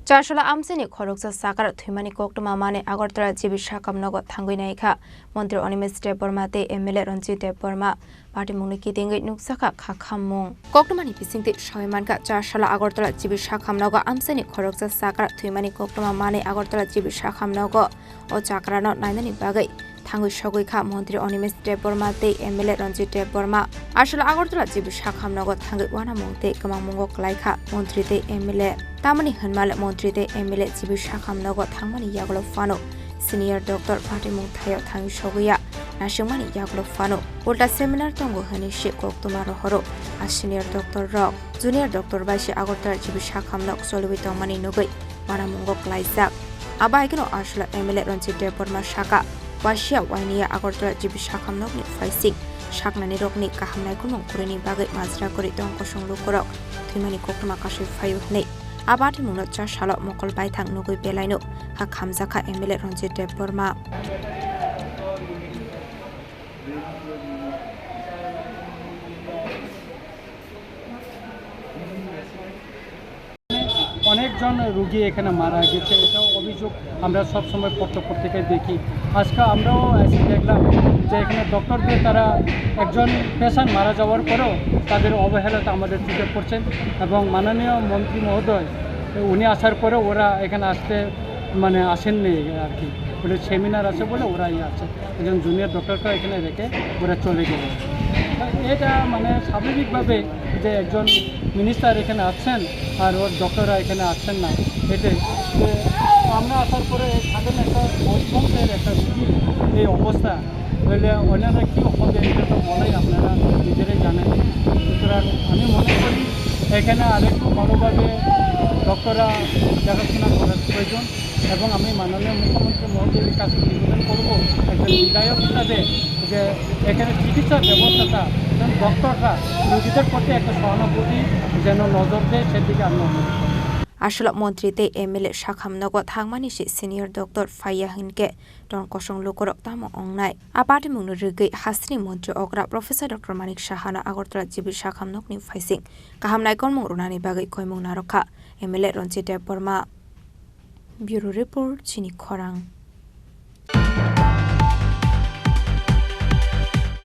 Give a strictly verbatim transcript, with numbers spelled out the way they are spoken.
Chasala amchaini khoroksa sakra thwimani koktwma manwi Agartala G B Sakham nogo thangwi naikha. Montri Animesh Debbarma tei M L A Ranjit Debbarma patimungni kitingwi nukjakha kha khammung. Koktwmani bisingtwi sawi mankha, Chasala Agartala G B Sakham nogo amchaini khoroksa sakra thwimani koktwma manwi Agartala G B Sakham nogo o chakrano nainani bagwi thangwi sogwi kha Montri Animesh Debbarma tei M L A Ranjit Debbarma. Aswk Agartala G B Sakham nogo thangwi uanamung tei kwmangmungo kwlai kha Montri tei M L A. Tamoni hwnmale Montri tei M L A G B Sakham nogo thangmani yagulo phano senior doctor patimung thaio thangwi sogwi ya nasingmani yagulo phano ulta seminar tongo hwnwi se koktwma rohoro. A senior doctor rok junior doctor bai se Agartala G B Sakham nok choliwi tongmani nugwi uanamungo kwlaijak. Abo haikhe no Aswla M L A Ranjit Debbarma saka, wasia wainiya Agartala G B Sakham nokni phaising saknani rokni kaham naikolmung kwrwini bagwi majra kwrwi tong kosong lukurok thwimani koktwma kasui phaio hwnwi. Abo atimungno Chasalo mokol baithang nugwi belaino ha khamjakha M L A Ranjit Debbarma. অনেকজন রুগী এখানে মারা গেছে, এটাও অভিযোগ আমরা সব সময় পত্র পত্রিকায় দেখি। আজকে আমরাও এসে দেখলাম যে এখানে ডক্টরদের তারা একজন পেশেন্ট মারা যাওয়ার পরেও তাদের অবহেলাটা আমাদের চোখে পড়ছে। এবং মাননীয় মন্ত্রী মহোদয় উনি আসার পরে ওরা এখানে আসতে মানে আসেননি আর কি, ওদের সেমিনার আছে বলে ওরা ইয়ে আছে, একজন জুনিয়র ডক্টরকে এখানে রেখে ওরা চলে গেল। এটা মানে স্বাভাবিকভাবে যে একজন মিনিস্টার এখানে আসছেন আর ওর ডক্টররা এখানে আসছেন না, এটাই। তো আমরা আসার পরে সাধারণ একটা গরিব বংশের একটা রুগী এই অবস্থা, তাহলে ওনারা কী হবে, এটা তো বলাই আপনারা নিজেরাই জানেন। সুতরাং আমি মনে করি এখানে আরেকটু ভালোভাবে ডক্টররা দেখাশোনা করার প্রয়োজন। এবং আমি মাননীয় মুখ্যমন্ত্রী মহোদয়ের কাছে নিবেদন করব একজন বিধায়ক হিসাবে যে এখানে চিকিৎসার ব্যবস্থাটা এবং ডক্টররা রোগীদের প্রতি একটা সহানুভূতি যেন নজর দেয়, সেদিকে আমি অনুরোধ করব। Aswla montri tei M L A sakham nogo thangmani se senior doctor phaiya hinkhe ton kosong lukurok tamo ongnai. A patimungno rwgwi hasteni montri okra Professor Doctor Manik Sahano Agartala G B sakham nokni phaising kaham naikolmung rwnani bagwi koimung narwkha M L A Ranjit Debbarma. Bureau Report, Chini Khorang.